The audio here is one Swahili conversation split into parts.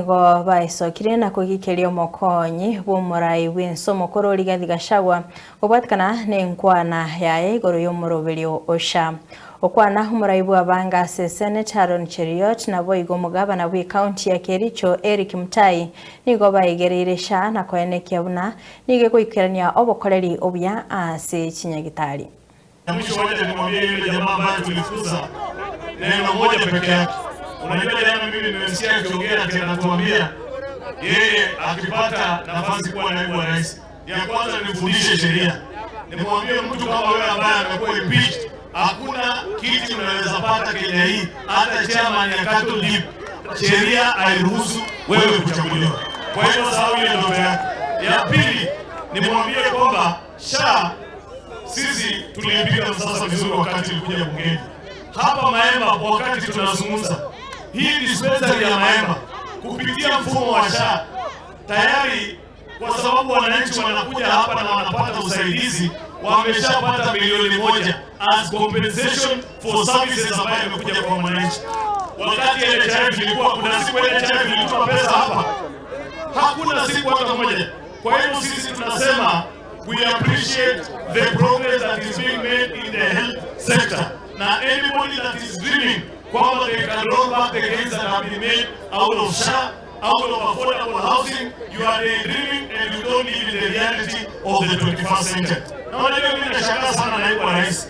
Nigo baisokire na kogikeria omokonyi bw'omorai bw'ensomo koro Rigathi Gachagua gobwatikana na enkwana yaye igoro y'omoroberio o SHA. Okwana omorai bw'abanga ase Senate Aaron Cheruiyot nabo igo omogabana bwe county ya Kericho Eric Mutai nigo baigereire SHA na koenekia buna nigo egoikerania obokoreri obuya ase chinyagitari. Mwisho wacha nimwambie yule jamaa ambaye tulifukuza neno moja peke yake. Unajua jana mimi nimemsikia akiongea ati anatuambia yeye akipata nafasi kuwa naibu wa rais, ya kwanza nifundishe sheria. Nimwambie mtu kama wewe ambaye amekuwa impeached, hakuna kiti unaweza pata Kenya hii, hata chairman ya cattle dip, sheria hairuhusu wewe kuchaguliwa. Kwa hivyo sahau hiyo ndoto yako. Ya pili nimwambie kwamba SHA sisi tulipiga msasa vizuri wakati ilikuja bungeni hapa Maemba. Wakati tunazungumza hii dispensary ya Maemba kupitia mfumo wa SHA tayari, kwa sababu wananchi wanakuja hapa na wanapata usaidizi, wameshapata 1 milioni as compensation for services ambayo imekuja kwa mwananchi. Wakati NHIF ilikuwa, kuna siku NHIF ilituma pesa hapa? Hakuna siku hata moja. Kwa hivyo sisi tunasema we appreciate the progress that is being made in the health sector. Now anybody that is dreaming kwamba they can roll back the gains that have been made out of SHA, out of affordable housing, you are daydreaming and you don't live in the reality of the 21st century. Na unajua mimi nashangaa sana naibu wa rais.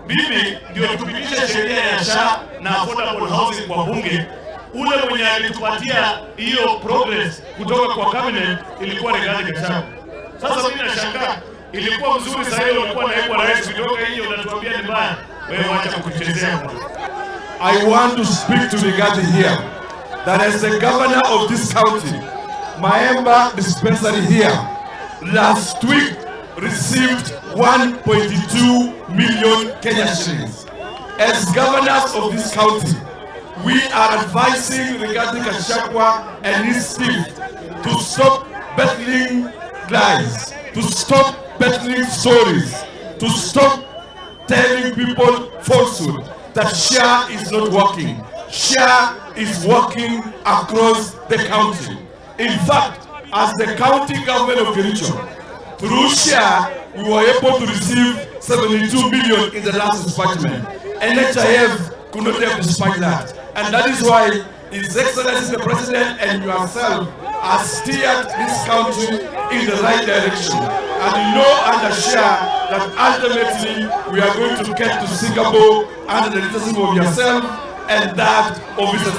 Mimi ndio tupitishe sheria ya SHA na affordable housing kwa bunge. Ule mwenye alitupatia hiyo progress kutoka kwa cabinet ilikuwa Rigathi Gachagua. Sasa mimi nashangaa, ilikuwa mzuri sasa hiyo ulikuwa naibu wa rais, kutoka hiyo unatuambia ni mbaya. Wewe wacha kutuchezea bwana. I want to speak to Rigathi here that as the governor of this county, Maemba dispensary here last week received 1.2 million Kenya shillings. As governors of this county, we are advising Rigathi Gachagua and his team to stop peddling lies, to stop peddling stories, to stop telling people falsehood that SHA is not working. SHA is working across the county. In fact, as the county government of Kericho, through SHA, we were able to receive 72 million in the last disbursement. NHIF could not have dispatched that. And that is why His Excellency the President and yourself have steered this country in the right direction. And you know and assure that ultimately we are going to get to Singapore under the leadership of yourself and that of Mr.